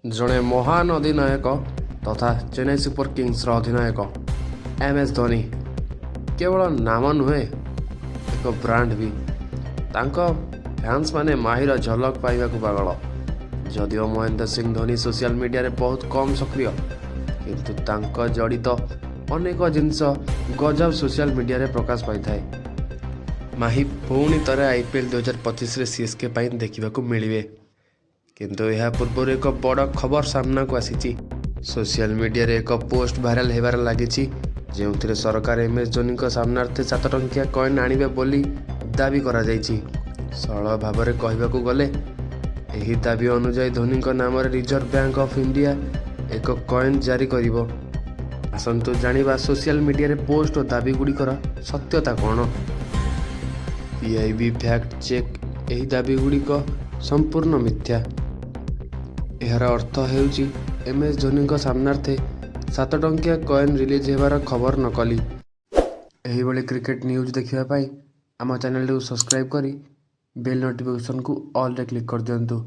ଜଣେ ମହାନ ଅଧିନାୟକ ତଥା ଚେନ୍ନାଇ ସୁପର କିଙ୍ଗସର ଅଧିନାୟକ ଏମ୍ ଏସ୍ ଧୋନି କେବଳ ନାମ ନୁହେଁ, ଏକ ବ୍ରାଣ୍ଡ ବି। ତାଙ୍କ ଫ୍ୟାନ୍ସ ମାନେ ମାହିର ଝଲକ ପାଇବାକୁ ପାଗଳ। ଯଦିଓ ମହେନ୍ଦ୍ର ସିଂ ଧୋନି ସୋସିଆଲ ମିଡ଼ିଆରେ ବହୁତ କମ୍ ସକ୍ରିୟ, କିନ୍ତୁ ତାଙ୍କ ଜଡ଼ିତ ଅନେକ ଜିନିଷ ଗଜବ ସୋସିଆଲ ମିଡ଼ିଆରେ ପ୍ରକାଶ ପାଇଥାଏ। ମାହି ପୁଣି ଥରେ ଆଇପିଏଲ୍ 2025ରେ ସିଏସ୍କେ ପାଇଁ ଦେଖିବାକୁ ମିଳିବେ। କିନ୍ତୁ ଏହା ପୂର୍ବରୁ ଏକ ବଡ଼ ଖବର ସାମ୍ନାକୁ ଆସିଛି। ସୋସିଆଲ ମିଡ଼ିଆରେ ଏକ ପୋଷ୍ଟ ଭାଇରାଲ ହେବାରେ ଲାଗିଛି, ଯେଉଁଥିରେ ସରକାର ଏମ୍ ଏସ୍ ଧୋନିଙ୍କ ସମ୍ମାନାର୍ଥେ 7 ଟଙ୍କିଆ କଏନ୍ ଆଣିବେ ବୋଲି ଦାବି କରାଯାଇଛି। ସରଳ ଭାବରେ କହିବାକୁ ଗଲେ, ଏହି ଦାବି ଅନୁଯାୟୀ ଧୋନିଙ୍କ ନାମରେ ରିଜର୍ଭ ବ୍ୟାଙ୍କ ଅଫ୍ ଇଣ୍ଡିଆ ଏକ କଏନ୍ ଜାରି କରିବ। ଆସନ୍ତୁ ଜାଣିବା ସୋସିଆଲ ମିଡ଼ିଆରେ ପୋଷ୍ଟ ଓ ଦାବିଗୁଡ଼ିକର ସତ୍ୟତା କ'ଣ। ପିଆଇବି ଫ୍ୟାକ୍ଟ ଚେକ୍: ଏହି ଦାବିଗୁଡ଼ିକ ସମ୍ପୂର୍ଣ୍ଣ ମିଥ୍ୟା। ଏହାର ଅର୍ଥ ହେଉଛି ଏମ୍ ଏସ୍ ଧୋନିଙ୍କ ସମ୍ମାନାର୍ଥେ 7 ଟଙ୍କିଆ କଏନ୍ ରିଲିଜ୍ ହେବାର ଖବର ନକଲି। ଏହିଭଳି କ୍ରିକେଟ୍ ନ୍ୟୁଜ୍ ଦେଖିବା ପାଇଁ ଆମ ଚ୍ୟାନେଲଟିକୁ ସବସ୍କ୍ରାଇବ୍ କରି ବେଲ୍ ନୋଟିଫିକେସନ୍କୁ ଅଲ୍ରେ କ୍ଲିକ୍ କରିଦିଅନ୍ତୁ।